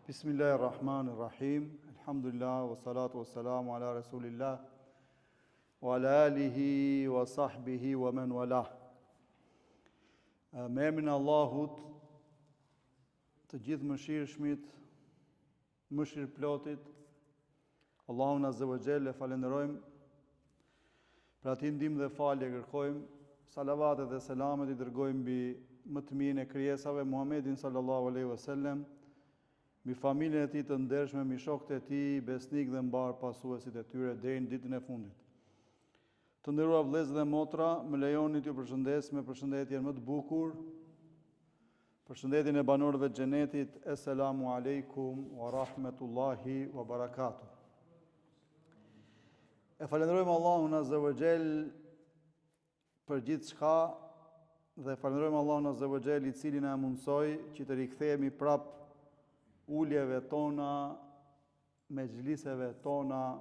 Bismillahirrahmanirrahim. Elhamdulillah wa salatu wa salamu ala Rasulillah wa ala alihi wa sahbihi wa men wala. Me emrin e Allahut të gjithëmëshirshmit, mëshirëplotit, Allahun Azze wa Xhel e falenderojmë Prej atij ndihmë dhe falje kërkojmë, salavatet dhe selamet i dërgojmë mbi më të mirin e krijesave, Muhammedin sallallahu alaihi wasallam, mbi familjen e tij të ndershme, mbi shokët e tij besnikë dhe mbarë pasuesit e tyre deri në ditën e fundit. Të nderuar vëllezër dhe motra, më lejoni t'ju përshëndes me përshëndetjen më të bukur, përshëndetjen e banorëve të xhenetit, Esselamu alejkum wa rahmetullahi wa barakatuh. E falënderojmë Allahun Azze wa Xhel për gjithçka dhe falënderojmë Allahun Azze wa Xhel i cili na e mundësoi që të rikthehemi prap uljeve tona, mexhliseve tona,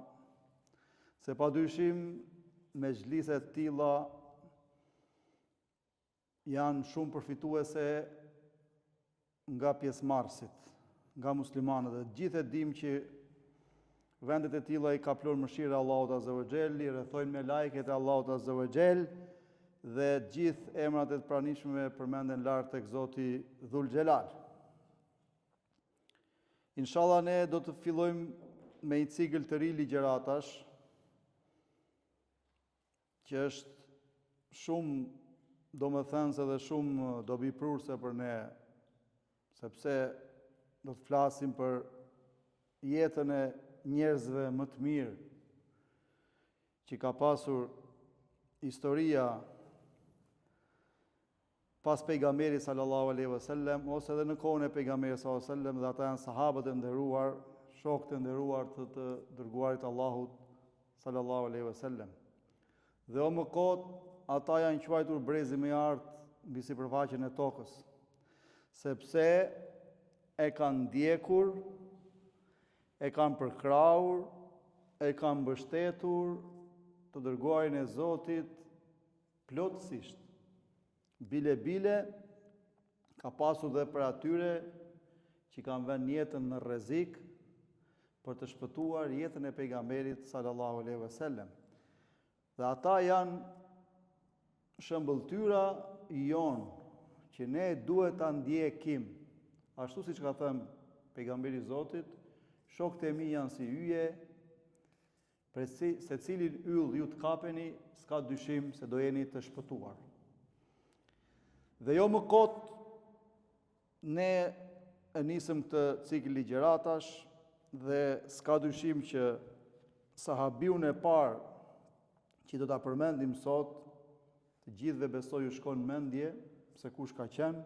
se pa dyshim mexhlise të tilla janë shumë përfituese nga pjesëmarrësit, nga muslimanët. Dhe të gjithë e dimë që vendet e tilla i kaplon mëshira e Allahut Azze wa Xhel, i rrethojnë melaiket e Allahut Azze wa Xhel dhe të gjithë emrat e të pranishmëve përmenden lart tek Zoti Dhul Xhelal. Inshallah ne do të fillojmë me një cikël të ri ligjëratash, që është shumë domethënëse dhe shumë dobiprurëse për ne, sepse do të flasim për jetën e njerëzve më të mirë që ka pasur historia pas pejgamberit sallallahu alaihi wasallam ose edhe në kohën e pejgamberit sallallahu alaihi wasallam dhe ata janë sahabët e nderuar, shokët e nderuar të të dërguarit të Allahut sallallahu alaihi wasallam. Dhe jo më kot, ata janë quajtur brezi më i artë mbi sipërfaqen e tokës, sepse e kanë ndjekur, e kanë përkrahur, e kanë mbështetur të dërguarin e Zotit Plotësisht. Bile bile, ka pasur dhe prej atyre që kanë vënë jetën në rrezik për të shpëtuar jetën e pejgamberit sallallahu alaihi wasallam. Dhe ata janë shëmbëlltyra jonë që ne duhet ta ndjekim. Ashtu siç ka thënë pejgamberi i Zotit, shokët e mi janë si yje, Prej secilit yll ju të kapeni, s'ka dyshim se do jeni të shpëtuar. Dhe jo më kot, ne e nisëm këtë cikël ligjëratash dhe s'ka dyshim që sahabiun e parë që do ta përmendim sot, të gjithëve besoj ju shkon në mendje se kush ka qenë,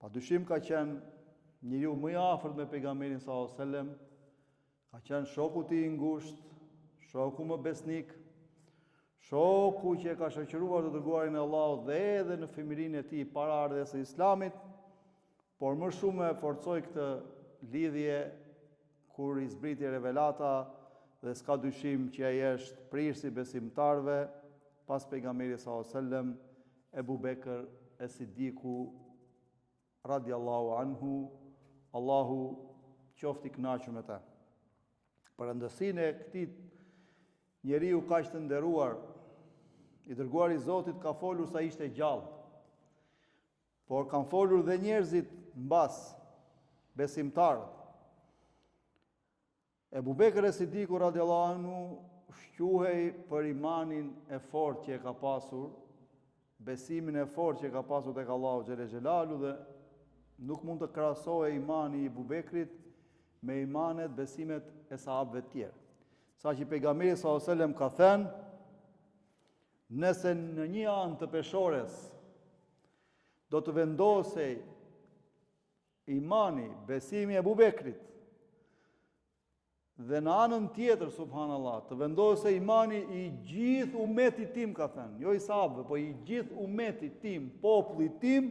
Pa dyshim ka qenë njeriu më i afërt me pejgamberin sallallahu alajhi wasallam, ka qenë shoku i tij i ngushtë, shoku më besnik, shoku që e ka shoqëruar të dërguarin e Allahut dhe edhe në fëmijërinë e tij para ardhjes së Islamit, por më shumë e forcoi këtë lidhje kur i zbriti revelata dhe s'ka dyshim që ai është prijësi i besimtarëve pas pejgamberit sallallahu alajhi wasallam Ebu Bekër es-Sidiku radiallahu anhu, Allahu qoftë i kënaqur me të. Për rëndësinë e këtij njeriu kaq të nderuar, i dërguari i Zotit ka folur sa ishte gjallë. Por kanë folur dhe njerëzit mbas besimtarët. Ebu Bekër es-Sidiku radiallahu anhu shquhej për imanin e fortë që e ka pasur, besimin e fortë që e ka pasur tek Allahu xhele xhelaluhu dhe nuk mund të krahasohej imani i Ebu Bekrit me imanet, besimet e sahabëve të tjerë. Saqë pejgamberi sallallahu alajhi wasallam ka thënë, nëse në një anë të peshores do të vendosej Imani, besimi i Ebu Bekrit. Dhe në anën tjetër, subhanallah, të vendosej imani i gjithë umetit tim, ka thënë, jo i sahabëve, po i gjithë umetit tim, popullit tim,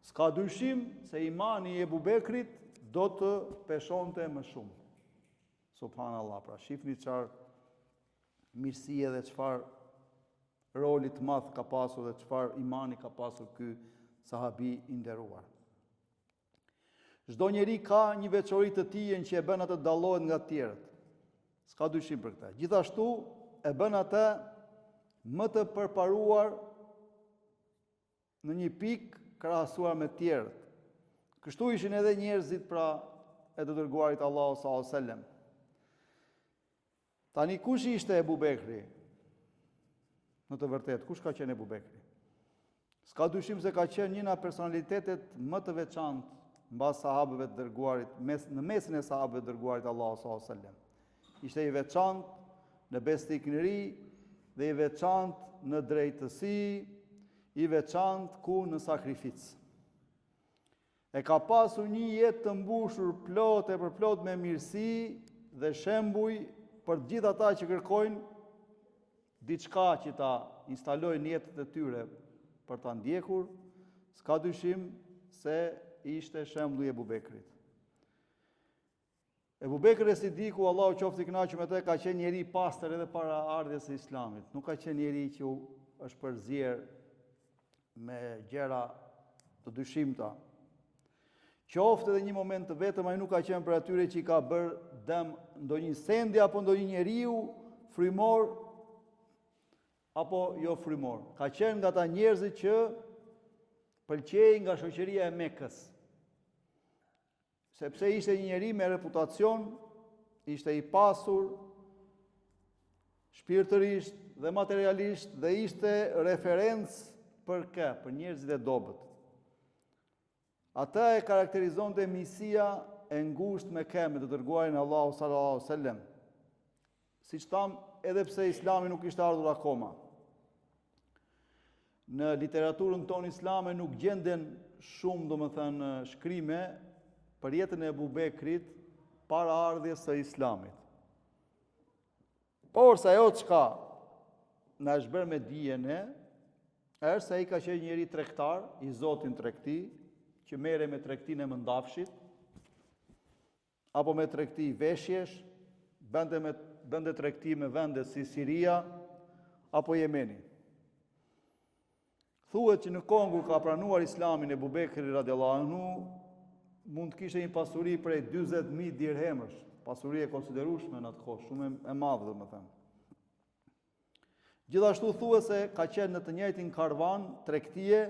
s'ka dyshim se imani i Ebu Bekrit do të peshonte më shumë. Subhanallah, pra shifni çfarë mirësie dhe çfarë roli të madh ka pasur dhe çfarë imani ka pasur ky sahabi i nderuar. Çdo njeri ka një veçori të tijën që e bën atë të dallohet nga të tjerët. S'ka dyshim për këtë. Gjithashtu e bën atë më të përparuar në një pikë krahasuar me të tjerët. Kështu ishin edhe njerëzit pra e të dërguarit të Allahut sallallahu alaihi wasallam. Tani kush ishte Ebu Bekri? Në të vërtetë, kush ka qenë Ebu Bekri? S'ka dyshim se ka qenë një nga personalitetet më të veçantë mbas sahabëve të dërguarit, mes, në mesin e sahabëve të dërguarit të Allahut sallallahu alaihi wasallam. Ishte i veçantë në besnikëri dhe i veçantë në drejtësi, i veçantë ku në sakrificë. E ka pasur një jetë të mbushur plot e përplot me mirësi dhe shembuj për të gjithë ata që kërkojnë diçka që ta instalojnë në jetët e tyre për ta ndjekur, s'ka dyshim se ishte shembulli i Ebu Bekrit. Ebu Bekr es-Sidiku, Allahu qoftë i kënaqur me të, ka qenë njeri i pastër edhe para ardhjes së Islamit. Nuk ka qenë njeri që u është përzier me gjëra të dyshimta. Qoftë edhe një moment të vetëm, ai nuk ka qenë prej atyre që i ka bërë dëm ndonjë sendi apo ndonjë njeriu frymor apo jo frymor. Ka qenë nga ata njerëzit që pëlqehej nga shoqëria e Mekës. Sepse ishte një njeri me reputacion, ishte i pasur shpirtërisht dhe materialisht dhe ishte referencë për kë, për njerëzit e dobët. Atë e karakterizonte miqësia e ngushtë me kë, me të dërguarin e Allahut sallallahu alaihi wasallam. Siç thamë, edhe pse Islami nuk ishte ardhur akoma. Në literaturën tonë islame nuk gjenden shumë, domethënë, shkrime për jetën e Ebu Bekrit para ardhjes së Islamit. Por se ajo çka na është bërë me dije ne, është se ai ka qenë njeri tregtar, i zoti në tregti, që merrej me tregtinë e mëndafshit, apo me tregti veshjesh, bënte me bënte tregti me vende si Siria apo Jemeni. Thuhet që në kohën kur ka pranuar Islamin Ebu Bekri radiallahu anhu, mund të kishte një pasuri prej 40.000 dirhemësh, pasuri e konsiderueshme në atë kohë, shumë e madhe domethënë. Gjithashtu thuhet se ka qenë në të njëjtin karvan tregtie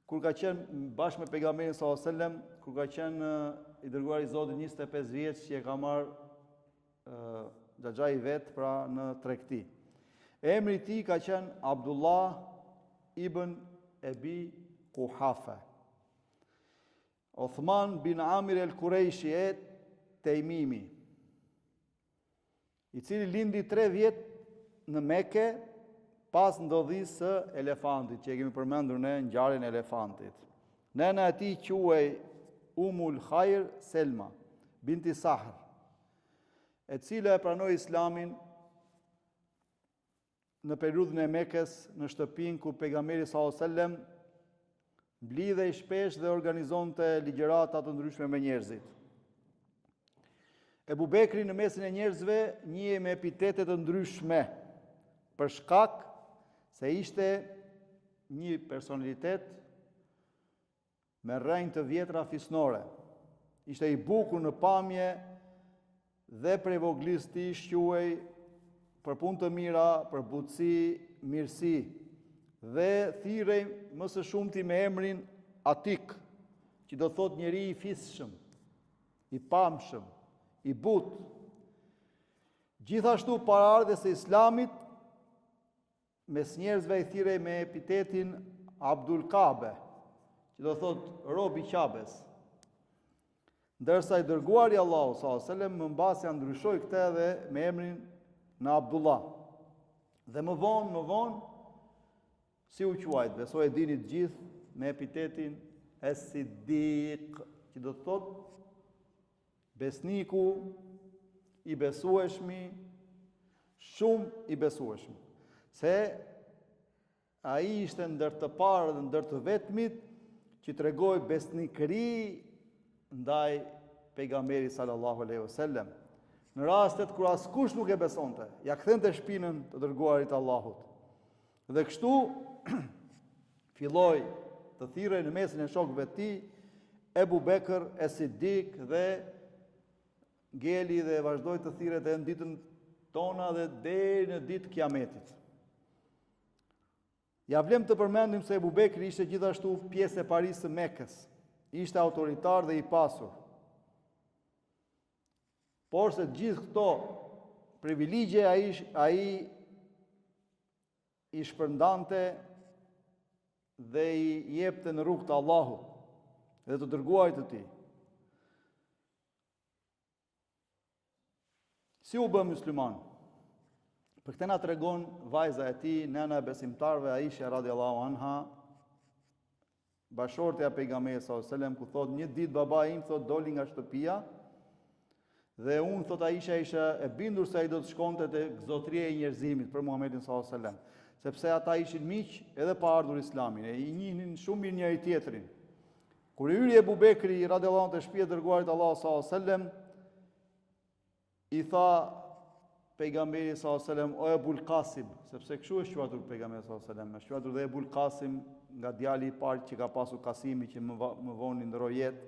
kur ka qenë bashkë me pejgamberin sallallahu alajhi wasallam, kur ka qenë i dërguari i Zotit 25 vjeç që e ka marrë xhaxhai i vet pra në tregti. Emri i tij ka qenë Abdullah ibn Ebi Kuhafe. Othman bin Amir el Kurejshi e Tejmimi, i cili lindi 3 vjet në Meke pas ndodhisë së elefantit, që e kemi përmendur në ngjarjen e elefantit. Nëna e tij quhej Umul Khair Selma, binti Sahr, e cila e pranoi Islamin në periudhën e Mekës, në shtëpinë ku pejgamberi sallallahu alajhi wasallam mblidhej shpesh dhe organizonte ligjërata të ndryshme me njerëzit. Ebu Bekri në mesin e njerëzve njihej me epitete të ndryshme për shkak se ishte një personalitet me rrënjë të vjetra fisnore. Ishte i bukur në pamje dhe prej vogëlisë së tij shquhej për punë të mira, për butësi, mirësi dhe thirrej më së shumti me emrin Atik, që do të thotë njeri i fisshëm, i pamshëm, i butë. Gjithashtu para ardhjes së Islamit, Mes njerëzve ai thirrej me epitetin Abdul Kabe, që do thotë rob i Qabes. Ndërsa i dërguari i Allahut sallallahu alaihi wasallam më mbas ia ndryshoi këtë edhe me emrin në Abdullah. Dhe më vonë, më vonë si u quajt, besoj e dini të gjithë me epitetin Es-Siddiq, që do të thotë Besniku i besueshmi, shumë i besueshmi. Se ai ishte ndër të parët dhe ndër të vetmit që tregoi besnikëri ndaj pejgamberit sallallahu alaihi wasallam. Në rastet kur askush nuk e besonte, ia kthente shpinën të dërguarit të Allahut. Dhe kështu filloi të thirrej në mesin e shokëve të tij Ebu Bekër es-Sidik dhe ngeli dhe vazhdoi të thirret edhe në ditën tona dhe deri në ditë të Kiametit. Ia vlen të përmendim se Ebu Bekri ishte gjithashtu pjesë e parisë së Mekës. Ishte autoritar dhe i pasur. Por se gjithë këto privilegje ai ai i shpërndante dhe i jepte në rrugë të Allahut dhe të dërguarit të tij. Si u bë musliman? Për këtë na tregon vajza e tij, nëna e besimtarëve Aisha radiallahu anha, bashkëshortja e pejgamberit sallallahu alajhi wasallam, ku thotë një ditë babai im thotë doli nga shtëpia dhe unë thotë Aisha isha e bindur se ai do të shkonte te zotëria i njerëzimit për Muhamedin sallallahu alajhi wasallam, sepse ata ishin miq edhe pa ardhur Islami, e i njihnin shumë mirë njëri tjetrin. Kur hyri Ebu Bekri radiallahu anhu te shtëpia e dërguarit të Allahut sallallahu alajhi wasallam, i tha pejgamberi sallallahu alajhi wasallam o Ebul Kasim, sepse kështu është quajtur pejgamberi sallallahu alajhi wasallam, është quajtur dhe Ebul Kasim nga djali i parë që ka pasur Kasimi që më, më vonë i ndërroi jetë.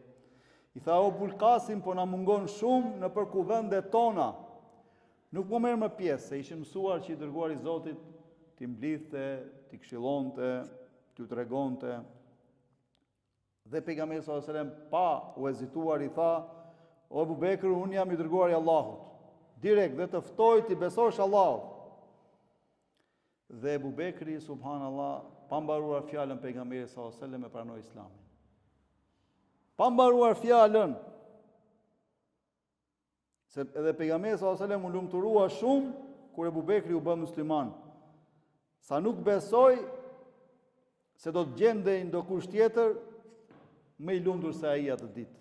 I tha o Ebul Kasim, po na mungon shumë nëpër kuvendet tona. Nuk po merr më pjesë, se ishin mësuar që i dërguari i Zotit t'i mblidhte, t'i këshillonte, t'u tregonte. Dhe pejgamberi sallallahu alajhi wasallam pa u hezituar i tha: O Ebu Bekër, unë jam i dërguari i Allahut. Direkt dhe të ftoj t'i besosh Allahut. Dhe Ebu Bekri subhanallah pa mbaruar fjalën pejgamberi sallallahu alajhi wasallam e pranoi Islamin. Pa mbaruar fjalën Se edhe pejgamberi sallallahu alajhi wasallam u lumturua shumë kur Ebu Bekri u bë musliman. Sa nuk besoj se do të gjendej ndokush tjetër më i lumtur se ai atë ditë.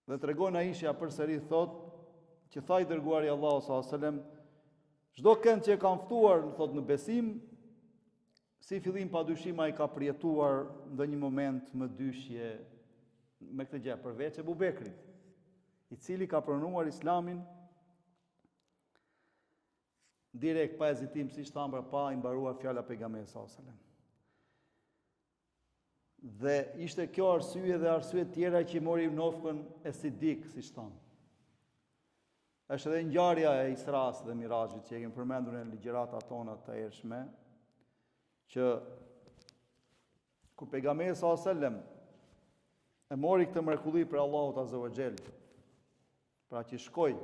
Dhe tregon Aisha përsëri thotë që tha i dërguari i Allahut sallallahu alajhi wasallam çdo kënd që e kam ftuar thotë në besim Si fillim pa dyshim ai ka përjetuar ndonjë moment mëdyshje me këtë gjë, përveç Ebu Bekrit, i cili ka pranuar Islamin direkt pa hezitim, siç thamë pra pa i mbaruar fjala pejgamberit sallallahu alajhi wasallam. Dhe ishte kjo arsye dhe arsye tjera që i mori nofkën es-Sidik, siç thamë. Është edhe ngjarja e Israsë dhe Miraxhit që e kemi përmendur në ligjëratat tona të hershme, që kur pejgamberi sallallahu alajhi wasallam e mori këtë mrekulli prej Allahut azza wa xhel, pra që shkoi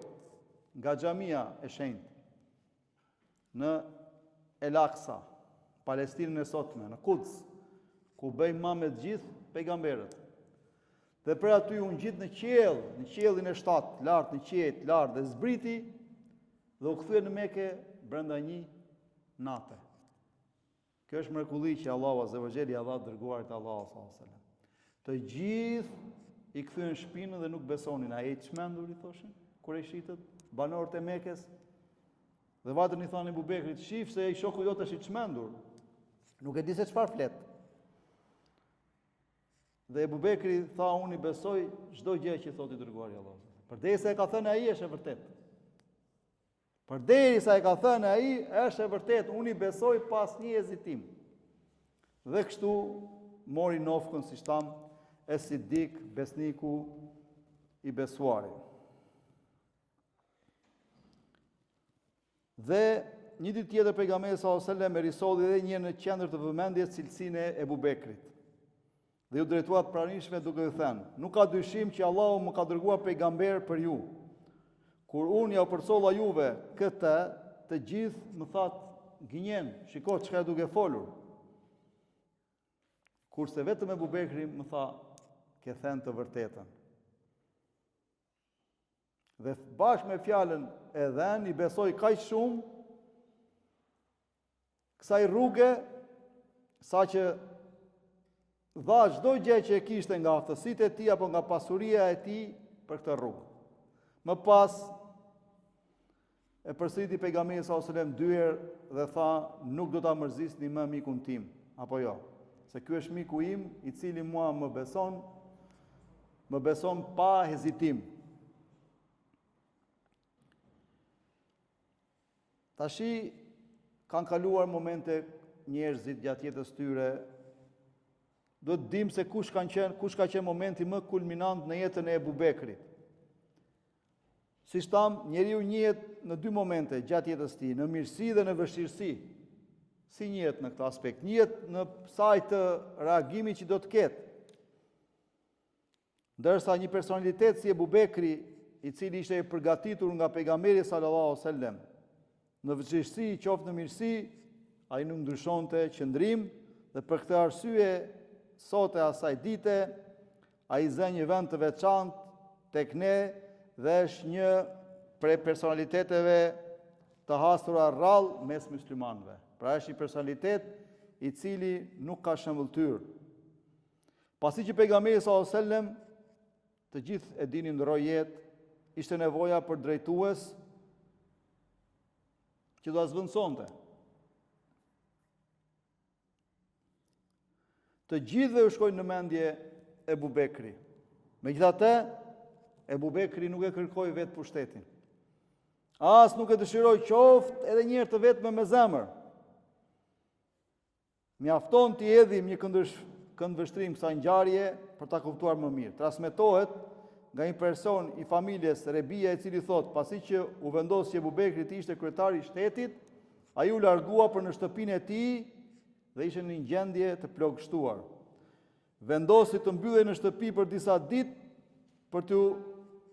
nga xhamia e shenjtë në El Aksa, Palestinën e sotme, në Kuds, ku u bë imam me të gjithë pejgamberët. Dhe prej aty u ngjit në qiell, në qiellin e shtatë, lart në qiejt, lart dhe zbriti dhe u kthye në Mekë brenda një nate. Kjo është mrekulli që Allahu azza wa xhel ia dha të dërguarit të Allahut sallallahu alaihi wasallam. Të gjithë i kthyen shpinën dhe nuk besonin, a je i çmendur i thoshin kurejshitët, banorët e Mekës. Dhe vajtën i thanë Ebu Bekrit, shif se ai shoku jot është i çmendur. Nuk e di se çfarë flet. Dhe Ebu Bekri tha unë i besoj çdo gjë që thotë i dërguari i Allahut. Përderisa e ka thënë ai është e vërtetë. Përderisa e ka thënë ai është e vërtetë, unë i besoj pa asnjë hezitim. Dhe kështu mori nofkën siç thamë es-Sidik, besniku i besuari. Dhe një ditë tjetër pejgamberi sallallahu alajhi wasallam e risolli edhe një herë në qendër të vëmendjes cilësinë e Ebu Bekrit. Dhe iu drejtua të pranishmëve duke u thënë: Nuk ka dyshim që Allahu më ka dërguar pejgamber për ju. Kur unë jua përcolla juve këtë, të gjithë më thatë gënjen, shiko çka je duke folur. Kurse vetëm Ebu Bekri më tha, ke thënë të vërtetën. Dhe bashkë me fjalën e dhënë, i besoi kaq shumë kësaj rruge, saqë dha çdo gjë që e kishte nga aftësitë e tij apo nga pasuria e tij për këtë rrugë. Më pas e përsëriti pejgamberi sallallahu alajhi wasallam dy herë dhe tha nuk do ta mërzisni më mikun tim apo jo, se ky është miku im i cili mua më beson Më beson pa hezitim. Tashi kanë kaluar momente njerëzit gjatë jetës tyre. Duhet të dimë se kush kanë qenë, kush ka qenë momenti më kulminant në jetën e Ebu Bekrit. Siç thamë, njeriu njihet në dy momente gjatë jetës së tij, në mirësi dhe në vështirësi. Si njihet në këtë aspekt? Njihet në sajë të reagimit që do të ketë. Ndërsa një personalitet si Ebu Bekri, i cili ishte i përgatitur nga pejgamberi sallallahu alajhi wasallam, në vështirësi qoftë në mirësi, ai nuk ndryshonte qëndrim dhe për këtë arsye sot e asaj dite ai zë një vend të veçantë tek ne dhe është një prej personaliteteve të hasura rrallë mes muslimanëve. Pra është një personalitet i cili nuk ka shembulltyrë. Pasi që pejgamberi sallallahu alajhi wasallam të gjithë e dini ndërroi jetë, ishte nevoja për drejtues që do ta zëvendësonte. Të gjithëve u shkoi në mendje Ebu Bekri. Megjithatë, Ebu Bekri nuk e kërkoi vetë pushtetin. As nuk e dëshiroi qoftë edhe një herë të vetme me zemër. Mjafton t'i hedhim një këndvështrim kësaj ngjarje për ta kuptuar më mirë. Transmetohet nga një person i familjes Rebia i cili thotë, pasi që u vendos që Ebu Bekri të ishte kryetari i shtetit, ai u largua për në shtëpinë e tij dhe ishte në një gjendje të plogështuar. Vendosi të mbyllej në shtëpi për disa ditë për t'iu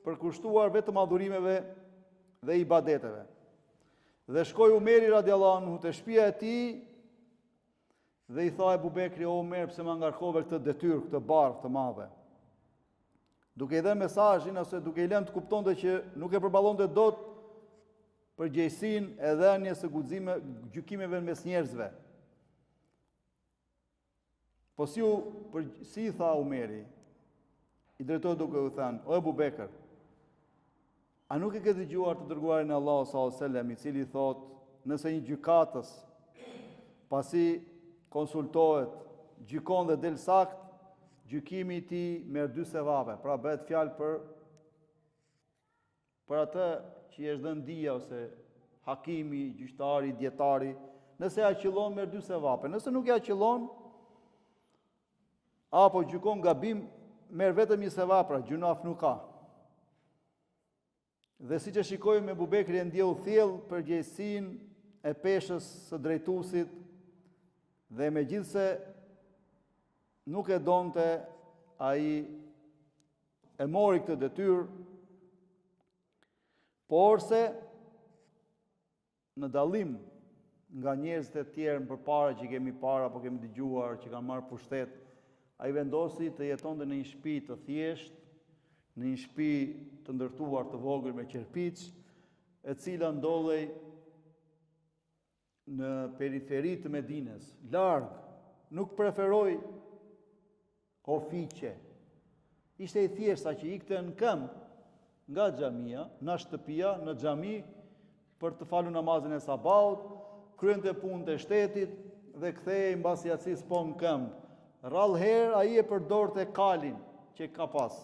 përkushtuar vetëm adhurimeve dhe ibadeteve. Dhe shkoi Umeri radiallahu anhu te shtëpia e tij dhe i tha Ebu Bekri, o Umer, pse ma ngarkove këtë detyrë, këtë barrë të madhe? Duke i dhënë mesazhin ose duke i lënë të kuptonte që nuk e përballonte dot përgjegjësinë e dhënies së guxime gjykimeve mes njerëzve. Po si u për, si i tha Umeri? I drejtohet duke u thënë, o Ebu Bekër, a nuk e ke dëgjuar të dërguarin e Allahut sallallahu alaihi wasallam, i cili thotë, nëse një gjykatës pasi konsultohet, gjykon dhe del sakt, gjykimi i tij merr dy sevape. Pra bëhet fjalë për Për atë që i është dhënë dija ose hakimi, gjyqtari, dijetari, nëse ia qëllon merr dy sevape, nëse nuk ia qëllon apo gjykon gabim, merr vetëm një sevap, pra gjynah nuk ka. Dhe siç e shikojmë Ebu Bekri e ndjeu thellë përgjegjësinë e peshës së drejtuesit dhe megjithëse nuk e donte ai e mori këtë detyrë, porse në dallim nga njerëzit e tjerë më përpara që kemi parë apo kemi dëgjuar që kanë marrë pushtet, ai vendosi të jetonte në një shtëpi të thjeshtë, në një shtëpi të ndërtuar të vogël me qerpiç, e cila ndodhej në periferi të Medinës, larg, nuk preferoi ofiqe. Ishte i thjeshtë saqë ikte në këmbë nga xhamia, nga shtëpia, në xhami, për të falur namazin e sabahut, kryente punët e shtetit dhe kthehej mbas jacisë po në këmbë. Rrallë herë ai e përdorte kalin që ka pas.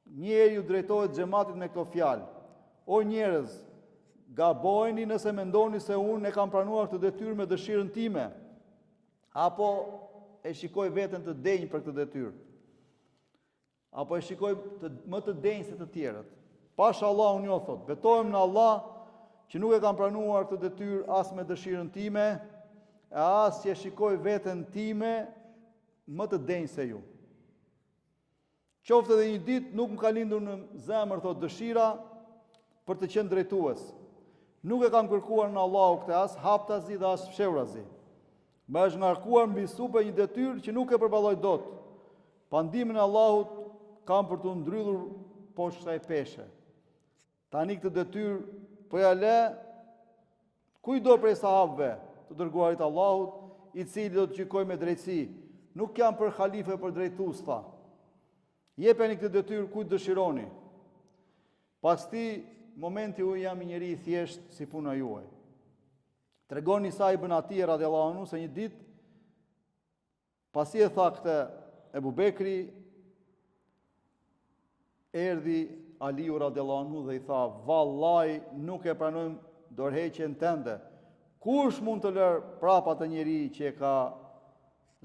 Një herë iu drejtohet xhematit me këto fjalë: O njerëz, gaboheni nëse mendoni se unë e kam pranuar këtë detyrë me dëshirën time, apo e shikoj veten të denjë për këtë detyrë, apo e shikoj të, më të denjë se të tjerët. Pasha Allahun jo, thotë, betohem në Allah që nuk e kam pranuar këtë detyrë as me dëshirën time, e as që e shikoj veten time më të denjë se ju. Qoftë edhe një ditë nuk më ka lindur në zemër thotë dëshira për të qenë drejtues. Nuk e kam kërkuar nga Allahu këtë as haptazi dhe as fshehurazi. Më është ngarkuar mbi supe një detyrë që nuk e përballoj dot. Pa ndihmën e Allahut kam për t'u ndrydhur poshtë kësaj peshe. Tani këtë detyrë po ia lë kujtdo prej sahabëve të dërguarit të Allahut, i cili do të gjykojë me drejtësi. Nuk jam për halife për drejtues, tha. Jepeni këtë detyrë kujt dëshironi. Pas këtij momenti unë jam një njeri i thjeshtë si puna juaj. Tregon Isa ibn Atije radiallahu anhu se një ditë Pasi e tha këtë Ebu Bekri, erdhi Aliu radiallahu anhu dhe i tha, vallaj nuk e pranojmë dorëheqjen tënde. Kush mund të lërë prapa atë njeri që e ka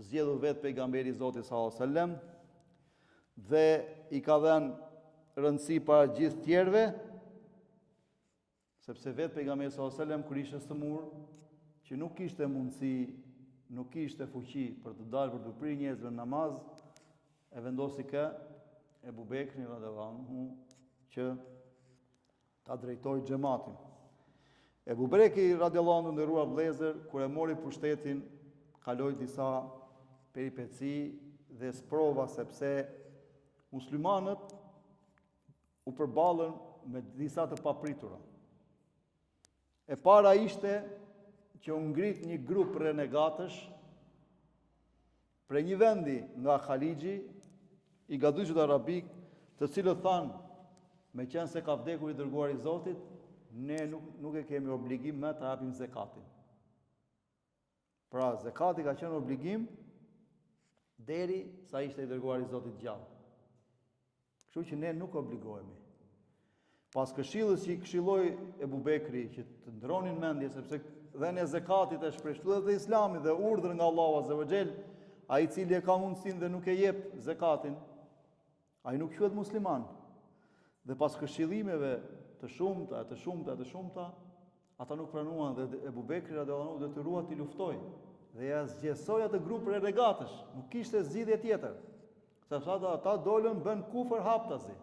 zgjedhur vetë pejgamberi i Zotit sallallahu alajhi wasallam dhe i ka dhënë rëndësi para gjithë tjerëve, sepse vetë pejgamberi sallallahu alajhi wasallam kur ishte sëmurë, që nuk kishte mundësi, nuk kishte fuqi për të dalë për t'u prirë njerëzve në namaz, e vendosi kë Ebu Bekrin radhiyallahu anhu që ta drejtojë xhematin. Ebu Bekri radiallahu anhu të nderuar vëllezër, kur e mori pushtetin, kaloi disa peripeci dhe sprova sepse muslimanët u përballën me disa të papritura. E para ishte që u ngrit një grup renegatësh Prej një vendi nga Halixhi i gadishullit arabik, të cilët thanë, meqenëse ka vdekur i dërguari i Zotit, ne nuk, nuk e kemi obligim më të japim zekatin. Pra, zekati ka qenë obligim deri sa ishte i dërguari i Zotit gjallë. Kështu që ne nuk obligohemi. Pas këshillës që i këshilloi Ebu Bekri që të ndronin mendje sepse dhënia e zekatit është prej shtyllave të Islamit dhe urdhër nga Allahu Azza wa Jall, ai i cili e ka mundësinë dhe nuk e jep zekatin, ai nuk quhet musliman. Dhe pas këshillimeve të shumta, të shumta, të shumta, Ata nuk pranuan dhe Ebu Bekri radiallahu anhu u detyrua t'i luftojë dhe e asgjësoi atë grup renegatësh, nuk kishte zgjidhje tjetër. Sepse ata, ata dolën bënë kufër haptazi.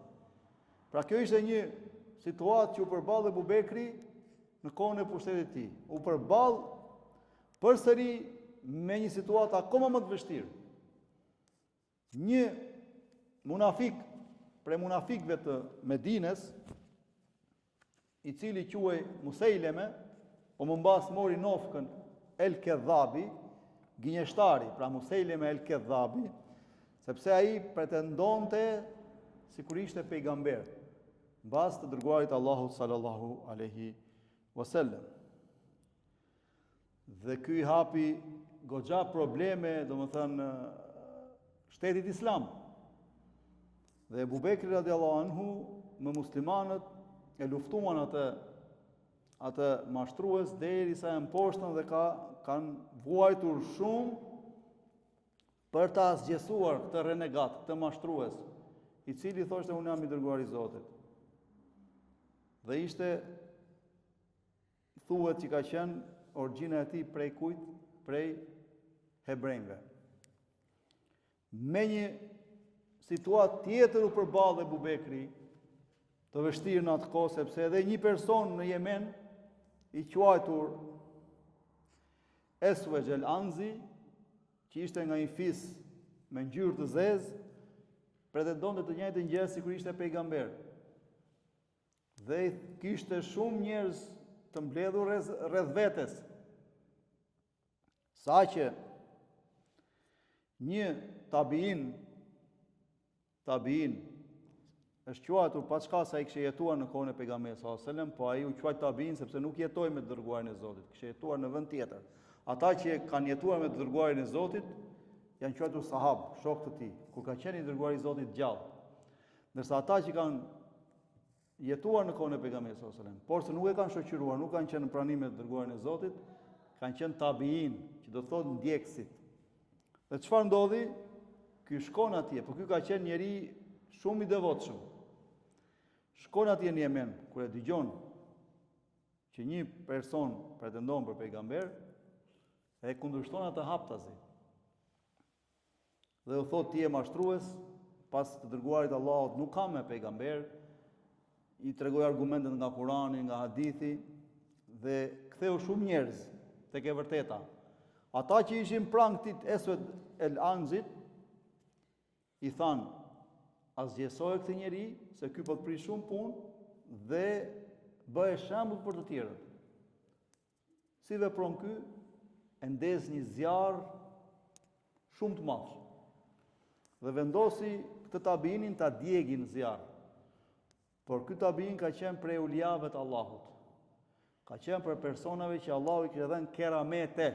Pra kjo ishte një situatë që u përball Ebu Bekri në kohën e pushtetit të tij. U përball përsëri me një situatë akoma më të vështirë. Një munafik prej munafikëve të Medines, i cili quhej Musejleme, po më mbas mori nofkën El Kedhabi, gënjeshtari, pra Musejleme El Kedhabi, sepse ai pretendonte sikur ishte pejgamber, mbas të dërguarit Allahut sallallahu alaihi wasallam. Dhe ky i hapi goxha probleme, domethënë, shtetit islam. Dhe Ebu Bekri radiallahu anhu me muslimanët e luftuan atë atë mashtrues derisa e mposhtën dhe ka kanë vuajtur shumë për ta asgjësuar këtë renegat, këtë mashtrues, i cili thoshte unë jam i dërguari i Zotit. Dhe ishte Thuhet që ka qenë origjina e tij prej kujt? Prej hebrenjve. Me një situatë tjetër u përball Ebu Bekri, të vështirë në atë kohë sepse edhe një person në Jemen i quajtur Eswed El Anzi, që ishte nga një fis me ngjyrë të zezë, pretendonte të njëjtën gjë sikur ishte pejgamber. Dhe kishte shumë njerëz të mbledhur rreth vetes. Saqë një tabiin, tabiin, është quajtur paçka se ai kishte jetuar në kohën e pejgamberit sallallahu alajhi wasallam, po ai u quajt tabiin sepse nuk jetoi me të dërguarin e Zotit, kishte jetuar në vend tjetër. Ata që kanë jetuar me të dërguarin e Zotit janë quajtur sahab, shokë të tij, kur ka qenë i dërguari i Zotit gjallë. Ndërsa ata që kanë jetuar në kohën e pejgamberit sallallahu alajhi wasallam, por se nuk e kanë shoqëruar, nuk kanë qenë në prani me të dërguarin e Zotit, kanë qenë tabiin, që do të thotë ndjekësit. Dhe çfarë ndodhi? Ky shkon atje, po ky ka qenë njeri shumë i devotshëm. Shkon atje në Jemen, kur e dëgjon që një person pretendon për pejgamber, e kundërshton atë haptazi. Dhe u thotë ti je mashtrues, pas të dërguarit Allahut nuk ka më pejgamber, i tregoi argumentet nga Kurani, nga hadithi dhe ktheu shumë njerëz tek e vërteta. Ata që ishin pranë këtij Eswed El Anzit i thanë asgjësoje këtë njeri se ky po të prish shumë punë dhe bëje shembull për të tjerët. Si vepron ky? E ndez një zjarr shumë të madh. Dhe vendosi këtë tabiinin ta djegin në zjarr. Por ky tabiin ka qenë prej euliave të Allahut. Ka qenë prej personave që Allahu i kishte dhënë keramete.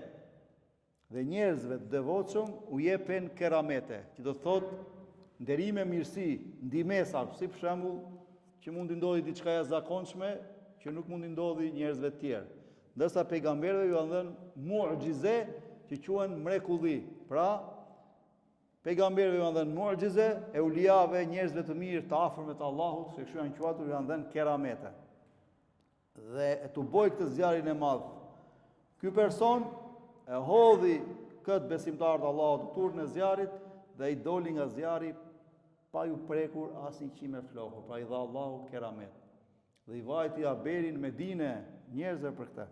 Dhe njerëzve të devotshëm u jepen keramete, që do të thotë nderime, mirësi, ndihmesa, si për shembull që mund t'i ndodhi diçka e jashtëzakonshme që nuk mund t'i ndodhi njerëzve të tjerë. Ndërsa pejgamberëve ju janë dhënë mu'xhize që quhen mrekulli. Pra, Pejgamberëve janë dhënë muxhize, euliave, njerëzve të mirë, të afërmve të Allahut, se kështu janë quajtur, janë dhënë keramete. Dhe e tuboi këtë zjarrin e madh. Ky person e hodhi këtë besimtar të Allahut në turrën e zjarrit dhe ai doli nga zjarri pa iu prekur asnjë qime floku, pra i dha Allahu keramet. Dhe i vajti haberi në Medine njerëzve për këtë.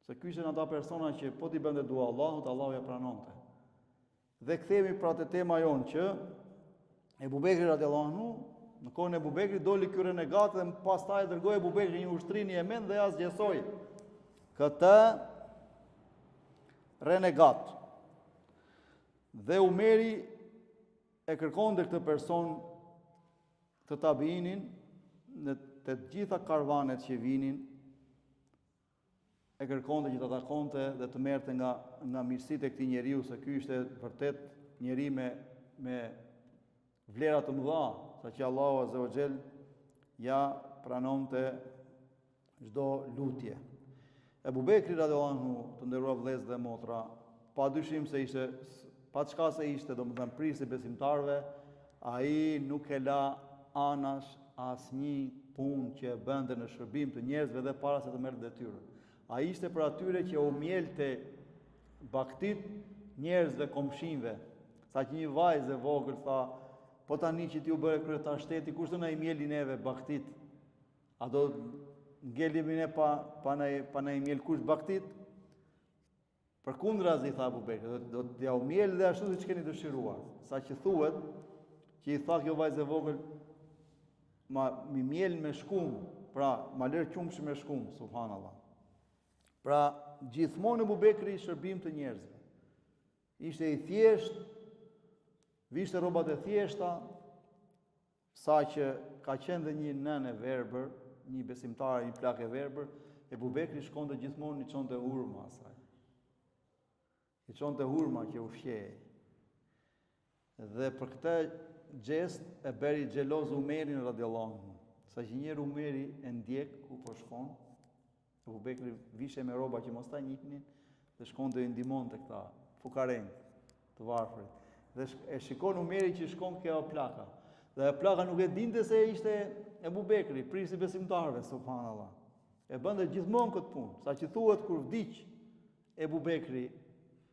Se ky ishte ata persona që po t'i bënte dua Allahut, Allahu ia pranonte. Dhe kthehemi pra te tema jonë që Ebu Bekri radiallahu anhu, në kohën e Ebu Bekrit doli ky renegat dhe pastaj e dërgoi Ebu Bekri një ushtri në Jemen dhe e asgjësoi këtë renegat. Dhe Umeri e kërkonte këtë person të tabiinin në të gjitha karvanet që vinin e kërkonte që ta takonte dhe të merrte nga nga mirësitë e këtij njeriu se ky ishte vërtet njeri me me vlera të mëdha, saqë Allahu azza wa xhel ia pranonte çdo lutje. Ebu Bekri radiallahu anhu, të nderuar vëllezër dhe motra, pa dyshim se ishte pa çka se ishte, domethënë prijës i besimtarëve, ai nuk e la anash asnjë punë që e bënte në shërbim të njerëzve dhe para se të merrte detyrën. Ai ishte prej atyre që u mjelte bagëtitë njerëzve komshinjve. Saqë një vajzë e vogël tha, po tani që ti u bëre kryetar shteti, kush do na i mjeli neve bagëtitë? A do ngelemi ne pa, pa na, pa na i mjel kush bagëtitë? Përkundrazi, tha Abu Bekri, do, do t'jua mjel dhe ashtu siç keni dëshiruar. Saqë thuhet, që i tha kjo vajzë e vogël, ma mi mjel me shkum, pra ma lër qumësht me shkum, subhanallah. Pra, gjithmonë Abu Bekri shërbim të njerëzve. Ishte i thjeshtë, vishte rrobat e thjeshta, Saqë ka qenë dhe një nënë e verbër, një besimtare, një plakë e verbër, Ebu Bekri shkonte gjithmonë i çonte hurma asaj. I çonte hurma që ushqehej. Dhe për këtë gjest e bëri xheloz Umerin radiallahu anhu. Saqë një herë Umeri e ndjek ku po shkon, Ebu Bekri vishej me rroba që mos ta njihnin dhe shkonte i ndihmonte këta fukarenj të varfrit. Dhe e shikon Umeri që shkon ke ajo plaka. Dhe ajo plaka nuk e dinte se ishte Ebu Bekri, prijësi i besimtarëve, subhanallah. E bënte gjithmonë këtë punë, saqë thuhet kur vdiq Ebu Bekri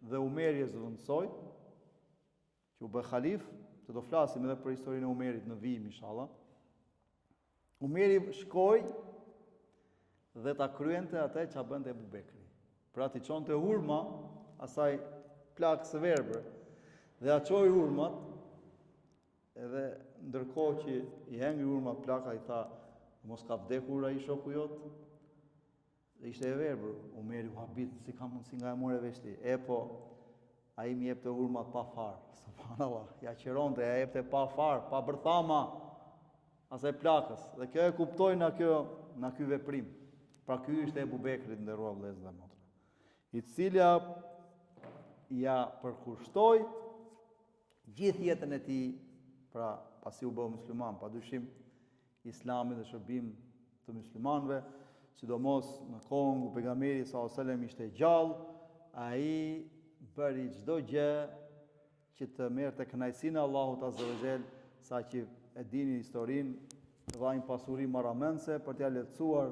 dhe Umeri e zëvendësoi, që u bë halif, që do flasim edhe për historinë e Umerit në vijim inshallah. Umeri shkoi dhe ta kryente atë që bënte Ebu Bekri. Pra t'i çonte hurma asaj plakës së verbër dhe ia çoi hurmat edhe ndërkohë që i hëngri hurmat plaka i tha mos ka vdekur ai shoku jot Dhe ishte e verbër, Umeri u habit, si ka mundësi nga e more vesh ti. E po, ai m'i jepte hurmat pa farë, subhanallah, ia qëronte, ia jepte pa farë, pa bërthama, asaj plakës. Dhe kjo e kuptoi nga kjo, nga ky veprim. Pra ky ishte Ebu Bekri, të nderuar vëllezër dhe motra. I cili ia përkushtoi gjithë jetën e tij, pra pasi u bë musliman, pa dyshim, Islamit dhe shërbim të muslimanëve, sidomos në kohën kur pejgamberi sallallahu alajhi wasallam ishte gjallë, ai bëri çdo gjë që të merrte kënaqësinë e Allahut azza wa xhel, saqë e dini historinë, dha një pasuri marramendëse për t'ia lehtësuar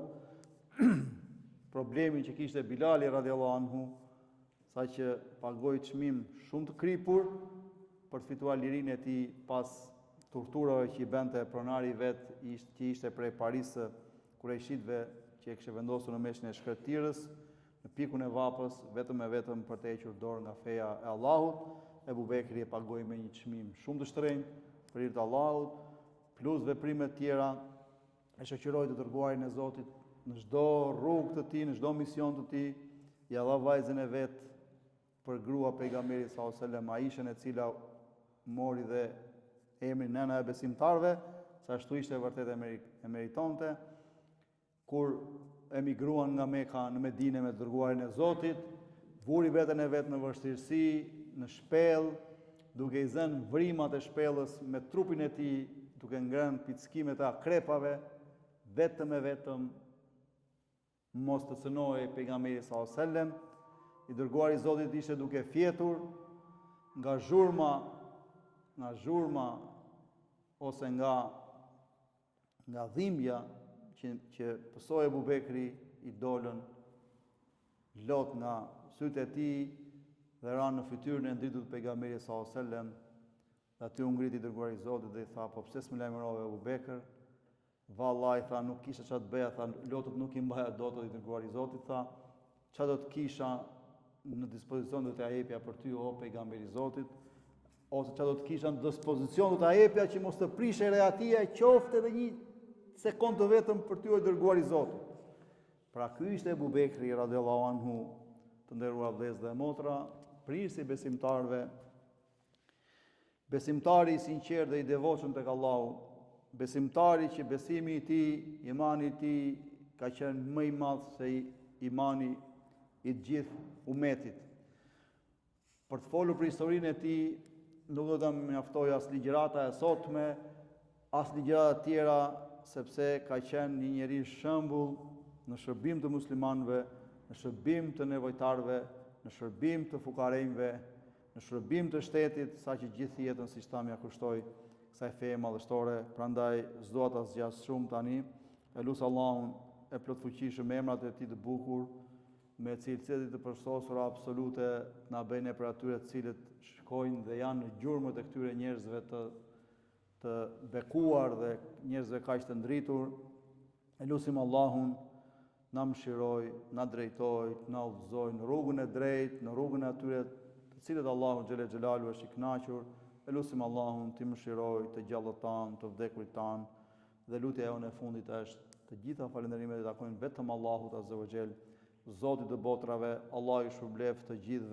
problemin që kishte Bilali radiallahu anhu, saqë pagoi çmim shumë të kripur për të fituar lirinë e tij pas torturave që i bënte pronari i vet, që ishte prej parisë së kurejshitëve që e kishte vendosur në mesin e shkretëtirës, në pikun e vapës, vetëm e vetëm për të hequr dorë nga feja e Allahut, Ebu Bekri e pagoi me një çmim shumë të shtrenjtë për hir të Allahut, plus veprime të tjera e shoqëroi të dërguarin e Zotit në çdo rrugë të tij, në çdo mision të tij, ia dha vajzën e vet për grua pejgamberit sallallahu alajhi wasallam, Aishën e cila mori dhe emrin nëna e besimtarëve, se ashtu ishte vërtet e meritonte. Kur emigruan nga Meka në Medine me të dërguarin e Zotit, vuri veten e vet në vështirësi, në shpellë, duke i zënë vrimat e shpellës me trupin e tij, duke ngrënë pickimet e akrepave, vetëm e vetëm mos të cënohej pejgamberi sallallahu alajhi wasallam, i dërguari i Zotit ishte duke fjetur nga zhurma. nga zhurma ose nga nga dhimbja që që pësoi Ebu Bekri i dolën lot nga sytë e tij dhe ranë në fytyrën e ndritur të pejgamberit sallallahu alajhi wasallam Dhe aty u ngrit i dërguari i Zotit dhe i tha, po pse s'më lajmërove Ebu Bekër? Vallai, tha, nuk kisha ça të bëja, tha, lotët nuk i mbaja dot, i dërguari i Zotit, tha, ça do të kisha në dispozicion do t'ia jepja për ty, o pejgamberi i Zotit, ose ça do të kisha në dispozicion do t'ia jepja që mos të prishej rehatia qoftë edhe një sekondë të vetëm për ty, o i dërguari i Zotit. Pra ky ishte Ebu Bekri radiallahu anhu, të nderuar vëllezër dhe motra, prijësi i besimtarëve, Besimtari i sinqertë dhe i devotshëm tek Allahu, besimtari që besimi i tij, imani i tij ka qenë më i madh se imani i të gjithë umetit. Për të folur për historinë e tij, nuk do të mjaftojë as ligjërata e sotme, as ligjërata të tjera, sepse ka qenë një njeri shembull në shërbim të muslimanëve, në shërbim të nevojtarëve, në shërbim të fukarenjve, në shërbim të shtetit, saqë gjithë jetën, siç thamë, ia kushtoi kësaj feje madhështore, prandaj s'dua ta zgjas shumë tani, e lus Allahun e plotfuqishëm me emrat e tij të bukur, me cilësitë e tij të përsosura absolute, të na bëjë ne prej atyre të cilët shkojnë dhe janë në gjurmët e këtyre njerëzve të të bekuar dhe njerëzve kaq të ndritur. E lusim Allahun na mëshirojë, na drejtojë, na udhëzojë në rrugën e drejtë, në rrugën e atyre të cilët Allahu xhele xhelaluhu është i kënaqur. E lusim Allahun t'i mëshirojë të gjallët tanë, të vdekurit tanë. Dhe lutja jonë e fundit është të gjitha falënderimet i takojnë vetëm Allahut azza wa xhel, Zotit të botrave, Allahu ju shpërbleftë të gjithëve.